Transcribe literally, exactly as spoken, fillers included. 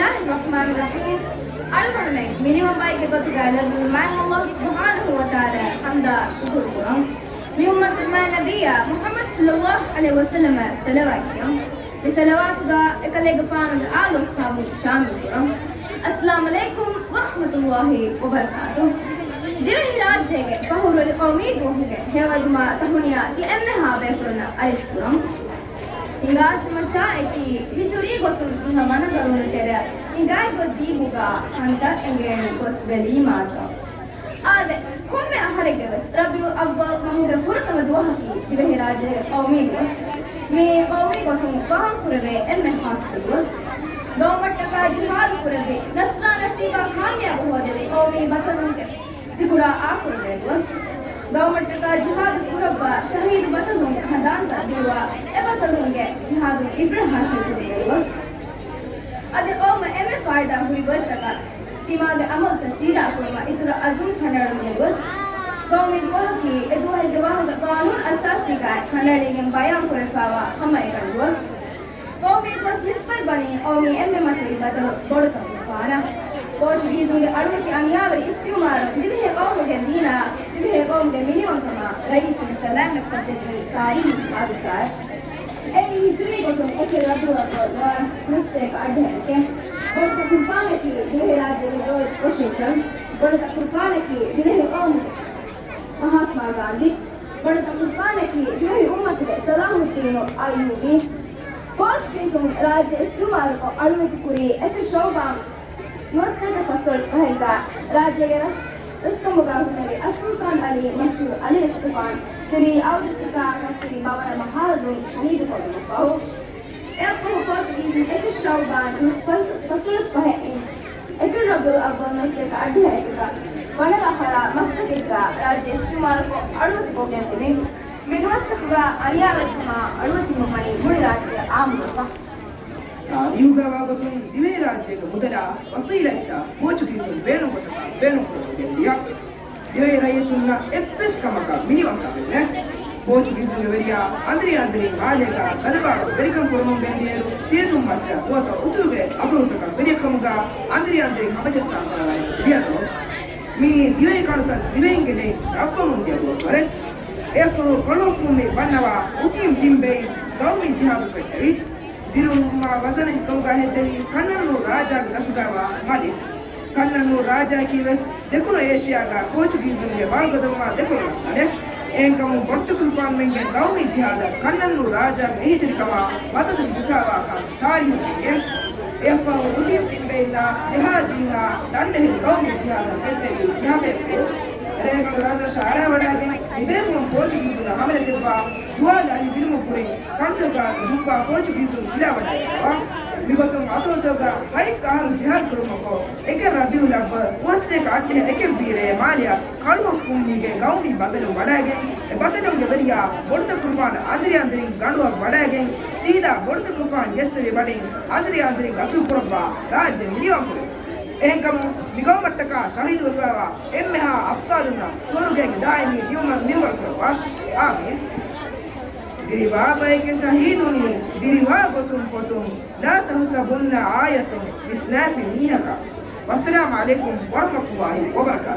ބިސްމިއްލާހިއްރަޙްމާނިއްރަޙީމް. އަޅުގަނޑުމެން މިނިވަންވައިގެ ގޮތުގައި ލެއްވުނު މާތް ﷲ ސުބްޙާނަހޫ ވަތަޢާލާއަށް ޙަމްދާ ޝުކުރު ކުރަން. މި އުއްމަތުގެ މާތް ނަބިއްޔާ މުޙައްމަދު ޞައްލައްލާހު ޢަލައިހި ވަސައްލަމަށް ޞަލަވާތް ކިޔަން. މި ޞަލަވާތުގަ އެކަލޭގެފާނުގެ އާލު އަޞްޙާބުން ޝާމިލް ކުރަން. އައްސަލާމު ޢަލައިކުމް ވަރަޙްމަތުﷲ ވަބަރަކާތުހު. ދިވެހިރާއްޖޭގެ ފަޚުރުވެރި ޤައުމީ ދުވަހުގެ ހެޔޮއެދުމާ ތަހުނިޔާ ތި އެންމެހާ ބޭފުޅުންނަށް އަރިސް ކުރަން. ހިނގާށި މަށާއެކީ ހިޖުރީ ގޮތުން ދިހަ ވަނަ ދަރުން ތެރެއަށް ހިނގާއި ގޮތް ދީބުގަ ކަންތައް އެނގޭނެ ގޮސް ބެލީމާތޯ. އާދެ، ކޮންމެ އަހަރެއްގެ ވެސް ރަބީޢުލް އައްވަލް މަހުގެ ފުރަތަމަ ދުވަހަކީ ދިވެހިރާއްޖޭގެ ޤައުމީ ދުވަސް. މި ޤައުމީ ގޮތުން ފާހަގަކުރެވޭ އެންމެ ޚާއްޞަ ދުވަސް. ގައުމަށްޓަކާ ޖިހާދު ކުރެއްވި، ނަޞްރާ ނަސީބާ ކާމިޔާބު ހޯދެވި ޤައުމީ ބަޠަލުންގެ ޒިކުރާ އާކުރެވޭ ދުވަސް. ގައުމަށްޓަކާ ޖިހާދު ކުރައްވާ ޝަހީދު ބަޠަލުންގެ ހަނދާންތައް ދިރުވާ އެ ބަޠަލުންގެ ޖިހާދުން އިބްރަތް ޙާޞިލް ކުރެވޭ ދުވަސް. އަދި ޤައުމަށް އެންމެ ފާއިދާ ހުރި ގޮތްތަކަށް ތިމާގެ ޢަމަލުތައް ސީދާކުރުމަށް އިތުރަށް ޢަޒުމް ކަނޑައެޅުމުގެ ދުވަސް. ޤައުމީ ދުވަހަކީ އެ ދުވަހެއްގެ ވާހަކަ ޤާނޫނު އަސާސީގައި ކަނޑައެޅިގެން ބަޔާން ކުރެވިފައިވާ ހަމައެކަނި ދުވަސް. ޤައުމީ ދުވަސް ނިސްބަތްވަނީ ޤައުމީ އެންމެ މަތިވެރި ބަދަލު ބޮޑުތަކުގެފާނަށް. ޕޯޗުގީޒުންގެ އަޅުވެތި އަނިޔާވެރި އިސްތިޢުމާރުން ދިވެހި ޤައުމުގެ ދީނާ، ދިވެހި ޤައުމުގެ މިނިވަންކަމާ ރައްޔިތުން ސަލާމަތްކޮށްދެއްވި ތާރީޚީ ޙާދިސާއެއް. އެއީ ހިޖުރީ ގޮތުން އެކެއް ރަބީޢުލް އައްވަލް މަހުގެ ނުވަސަތޭކަ އައްޑިހަ އެކެއް. ބޮޑު ތަކުރުފާނަކީ ދިވެހިރާއްޖޭގެ ޖޯޖް ވޮޝިންގްޓަން. ބޮޑު ތަކުރުފާނަކީ ދިވެހި ޤައުމުގެ މަހާތްމާ ގާންދީ. ބޮޑު ތަކުރުފާނަކީ ދިވެހި އުއްމަތުގެ ޞަލާޙުއްދީނު އައްޔޫބީ. ޕޯޗުގީޒުން ރާއްޖެ އިސްތިޢުމާރުކޮށް އަޅުވެތިކުރީ އެކެއް ޝަޢުބާން ނުވަސަތޭކަ ފަސްދޮޅަސް ފަހެއްގަ ރާއްޖޭގެ ރަސް-، ރަސްކަމުގަ ހުންނެވި އައްސުލްޠާން ޢަލީ މަޝްހޫރު ޢަލީ ރަސްގެފާނު ސިރީ އައުދުސްގަ ކައްސިރި ބަވަރަ މަހާރަދުން ޝަހީދުކޮށްލުމަށްފަހު، އެއަށްފަހު ޕޯޗުގީޒުން އެކެއް ޝަޢުބާން ފަސްދޮޅަސް ފަހެއް އިން އެކެއް ރަބީޢުލް އައްވަލް ނުވަސަތޭކަ އައްޑިހަ އެކުގަ ވަނަ ރަށް ހަރާ މަސްތަކެއްގަ ރާއްޖެ އިސްތިޢުމާރުކޮށް އަޅުވެތިކޮށްގެން ތިބި. މި ދުވަސްތަކުގަ އަނިޔާވެރިކަމާ އަޅުވެތިވުމަނީ މުޅި ރާއްޖެއަށް އާއްމުވެފަ. ތާރީޚުގައިވާ ގޮތުން ދިވެހިރާއްޖޭގެ މުދަލާ ވަސީލަތްތައް ޕޯޗުގީޒުން ބޭނުންކޮށްޓަކާ ބޭނުންކުރަމުން ގެންދިޔަ. ދިވެހި ރައްޔިތުންނަށް އެއްވެސް ކަމަކަށް މިނިވަންކަމެއް ނެތް. ޕޯޗުގީޒުންގެ ވެރިޔާ އަނދިރި އަނދިރި މާލޭގަ ގަދަބާރު ވެރިކަން ކުރަމުން ގެންދިޔައިރު ތިރިތުން މައްޗަށް ނުވަތަ އުތުރުގެ އަތޮޅުތަކަށް ވެރިއެއްކަމުގަ އަނދިރި އަނދިރި ހަމަޖައްސާފައިވާ ތިބިއަސް މި ދިވެހި ކަނޑުތައް ދިވެހިންގެ ނެތް ރަށްވަމުން ދިޔަ ދުވަސްވަރެއް. އެއަށްފަހު ކަޅުއޮށްފުންމި ބަންނަވާ އޮތީމް ތިން ބެއިން ގައުމީ ޖިހާދު ފެއްޓެވި. ދިރުމާ ވަޒަނެއް ކަމުގަ ހެއްދެވީ ކަންނަންނޫރު ރާޖާގެ ދަށުގައިވާ މަލި. ކަންނަންނޫރު ރާޖާއަކީ ވެސް ދެކުނު އޭޝިޔާގަ ޕޯޗުގީޒުންގެ ވަރުގަދަވުމާ ދެކުނު ރަސްކަލެއް. އެހެންކަމުން ބޮޑުތަކުރުފާނުމެންގެ ގައުމީ ޖިހާދަށް ކަންނަންނޫރު ރާޖާގެ އެހީތެރިކަމާ މަދަދު ދެއްވިފައިވާކަން ތާރީހުން އެނގޭ. އެއަށްފަހު އޮތީމް ތިން ބެއިންނާ ޖަހާޒީންނާ ދަނޑެހި ގައުމީ ޖިހާދަށް ފެއްޓެވި ޖަހަބޭފުޅު. ރޭގަނޑު ރަށްރަށަށް އަރާވަޑައިގެން މި ބޭފުޅުން ޕޯޗުގީޒުންނަށް ހަމަލަ ދެއްވާ ދުވާލު އަލި ވިލުމުގެ ކުރިން ކަނޑުތަކުގަ ދުއްވާ ޕޯޗުގީޒުން ފިލާވަޑައިގަންނަވާ. މިގޮތުން އަތޮޅުތަކުގަ ހަތް އަހަރު ޖިހާދު ކުރުމަށްފަހު، އެކެއް ރަބީޢުލް އައްވަލް ނުވަސަތޭކަ އައްޑިހަ އެކެއްވީ ރޭ މާލެއަށް ކަޅުއޮށްފުންމީގެ ގައުމީ ބަދަލުން ވަޑައިގެން، އެ ބަދަލުންގެ ވެރިޔާ ބޮޑުތަކުރުފާނު އަނދިރި އަނދިރިން ގަނޑުއަށް ވަޑައިގެން، ސީދާ ބޮޑުތަކުރުފާނު ޖެއްސެވި ވަޑިން އަނދިރި އަނދިރިން އަތޮޅު ކުރައްވާ ރާއްޖެ މިނިވަންކުރޭ. އެހެންކަމުން މިގައުމަށްޓަކާ ޝަހީދުވެފައިވާ އެންމެހާ އަބްޠާލުންނަށް ސުވަރުގޭގެ ދާއިމީ މިންވަރު ކުރައްވާށި. އާމީން. ދިރިވާ ބައެކެއް ޝަހީދުވީ، ދިރިވާ ގޮތުން ފޮތުން، ލާ ތަހުސަބުންނަ އާޔަތުން ވިސްނާފި މީހަކަށް. ވައްސަލާމް ޢަލައިކުމް ވަރަޙްމަތުﷲ ވަބަރަކާތު.